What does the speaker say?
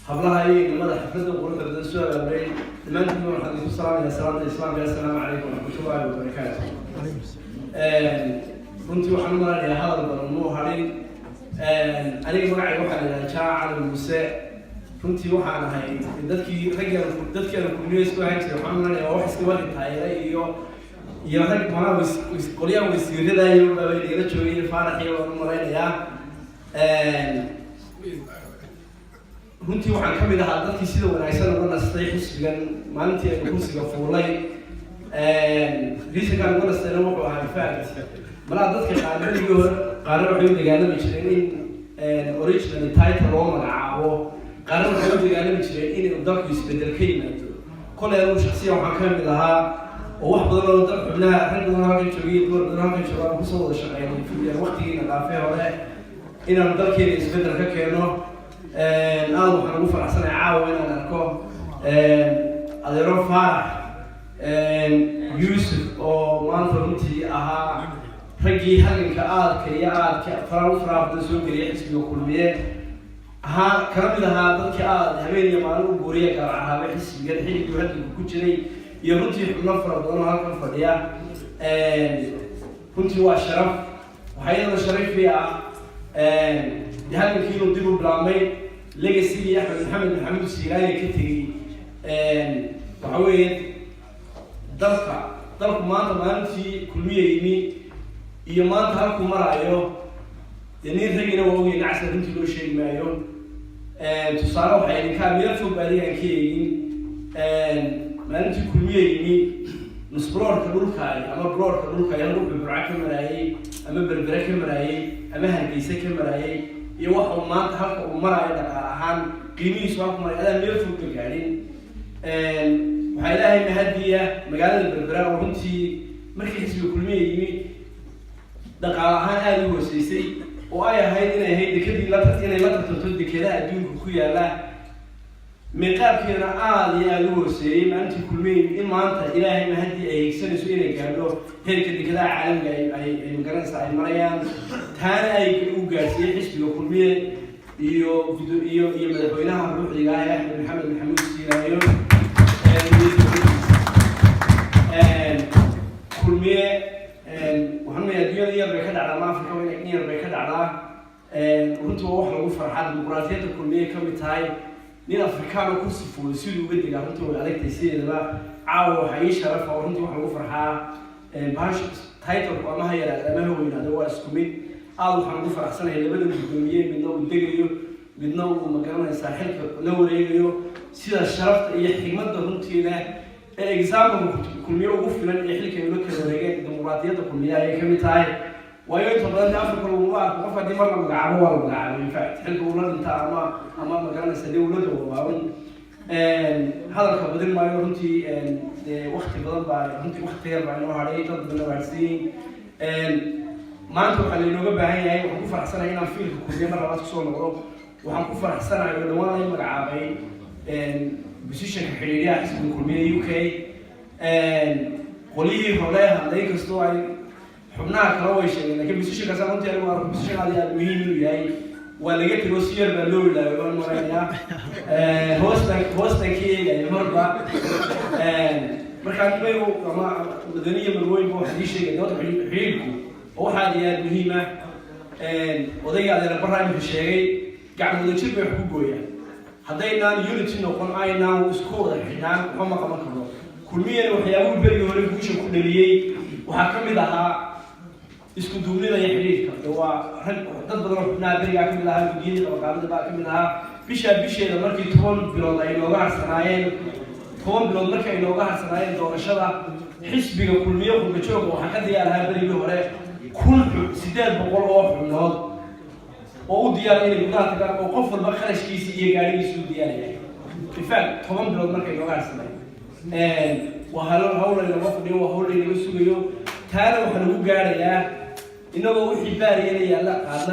Hablaha iyo inamada xafladda quruxda badan soo abaabulay, dhammaantiin waxaan idinku salaamayaa salaamta Islaamka: assalaamu calaykum waraxmatullaahi wabarakaatu. Runtii waxaan u malanayaa hadal badan muu hadhin. Aniga magacayga waxaa la yidhaha Jaamac Cali Muuse. Runtii waxaan ahay dadkii raggaan, dadkii aan Kulmiye isku ahaan jiray. Waxaan u malanayaa waa wax iska wali taayira iyo rag manaa qolyaha wasiirada iyo baabay nagala joogay iyo Faarax iyo waan u malaynayaa. Runtii waxaan ka mid ahaa dadkii sida wanaagsan uga nastay xisbigan maalintii aynu kursiga fuulay. Reasonkaan uga nastayna wuxuu ahaa, in fact, malaa dadka qaar berigii hore qaarna waxay u dagaalami jireen in originally title loo magacaabo, qaarna waxay u dagaalami jireen in dalku isbedel ka yimaado. Kolay anugu shaksiyan waxaan ka mid ahaa oo wax badan oo dad xubnaha, rag badan oo halkan joogay, dumar badan oo halkan jooga aan kusoo wada shaqeynay fuliyaan waqtigiina dhaafay hore inaan dalkeena isbedel ka keeno. Aada waxaan ugu faraxsanahay caawa inaan arko adeero Faarax Yuusuf oo maanta runtii ahaa raggii halganka aadka iyo aadka faraa u faraha badan soo geliyay xisbiga Kulmiye ahaa, kala mid ahaa dadkii aada habeen iyo maalin u guuriya garacahaabay xisbigan xilligii halganka ku jiray, iyo runtii xubno fara badan oo halkan fadhiya. Runtii waa sharaf. Waxaa iyadana sharafii ah de halgankii inuu dib u bilaabmay, legacy-gii Axmed Maxamed Maxamuud Siilaaye ka tegey. Waxa weeye dalku maanta, maalintii Kulmiye yimi iyo maanta halkuu maraayo, dee nin ragina waa ogay, nacasna runtii loo sheegi maayo. Tusaale waxaa idinkaa meel fog ba adigaan ka eegin: maalintii Kulmiye yimi, nus baloorka dhulkaay ama baloorka dhulkaay halku wuxuu Burca ka maraayey ama Berbere ka maraayey ama Hargeysa ka maraayey iyo waxa uu maanta halka uu maraayo dhaqaal ahaan, qiimihiisu halku marayo, adaan meel fog ka gaadhin. Waxaa Ilaahay mahadiya magaalada Berbera oo runtii markii xisbiga Kulmiye yimi dhaqaal ahaan aada u hooseysay, oo ay ahayd inay ahayd dekadii la inay la tartanto dekedaha adduunka ku yaala, meeqaabkeedana aada iyo aada u hooseeyey, maalintii Kulmiye yimi in maanta Ilaahay mahadii ay higsanayso inay gaadho heerka dekedaha caalamiga ay magaranaysa ay marayaan. Taana ay u gaadhsiiyey xisbiga Kulmiye iyo iyo madaxweynaha ruuxdiga ah ee Axmed Maxamed Maxamuud Siilaayo. Kulmiye waxaan leeyahay adduunyada yar bay ka dhacdaa ama Africa in yar bay ka dhacdaa. Runtii waa wax lagu farxaa, dimuqraadiyadda Kulmiye ka mid tahay. Nin Afrikaan oo kursi fuulay siduu uga degaa runtii way adagtahay sideedaba. Caawa waxaa ii sharafa oo runtii wax lagu farxaa, bahasha title-ku ama ha yaraado ama ha weynaado waa isku mid. Aada waxaan ugu faraxsanahay labada guddoomiye, midna uu degayo, midna uu magaranaysaa xilka la wareegayo, sida sharafta iyo xigmadda runtii leh ee example Kulmiye ugu filan ee xilka ay ula kala wareegeen dimuqraadiyadda Kulmiye ayay ka mid tahay. Waayo, inta badan dee Africa laguma arko qof haddii mar la magacaabo waa la magacaabo. In fact, xilka ula dhinta ama magaranaysa dee ula dawabaaban. Hadalka badin maayo runtii. Dee wakti badan baa, runtii wakti yar baa inoo hadhay, dad badan waa harsiin. Maanta waxaa laynooga baahan yahay, waxaan ku faraxsanahay inaan field-ka Kulmiye mar labaad kusoo noqdo. Waxaan ku faraxsanahay oo dhawaan lay magacaabay positionka xidhiidhyaha xisbiga Kulmiye UK. Qolyihii hore hadlay kastoo ay xubnaha kale way sheegeen, lakiin positionkaas runtii anigu arko position aad iyo aad muhiim inuu yahay. Waa laga tego, si yar baa loo ilaaway baan maraynayaa, hoostan ka eegaya marba. Markaa nimayu ama madaniya marwooyinka waxaan ii sheegaya horta xidhiidhku oo waxaa aad iyo aad muhiim ah. Odayga adeera barraa imika sheegay, gacmo wadajir bay wax ku gooyaan. Haddaynaan unity noqon, aynaan isku wada xidhnaan, waxba ma qaban karno. Kulmiyana waxyaabuhu berigii hore guusha ku dhaliyey waxaa ka mid ahaa isku duubnida iyo xidhiidhka. De waa rag, dad badan oo xubnaha berigaa ka mid ahaa, guddiyadii qabaqaabada baa ka mid ahaa. Bishaa bisheeda markii 10 bilood ay nooga harsanaayeen, 10 bilood markii ay nooga harsanaayeen doorashada, xisbiga Kulmiye qurba jooga waxaa ka diyaar ahaa berigii hore 1800 oo xubnood oo u diyaar inay gudaha tagaan, oo qof walba kharashkiisi iyo gaarigiisi u diyaaraya. In fact, 10 bilood markay nooga harsanaayeen. Waa hawl laynaga fadhiyo, waa hawl laynaga sugayo. Taana waxaa lagu gaarayaa inagoo wixii baariyana yaalla qaadna.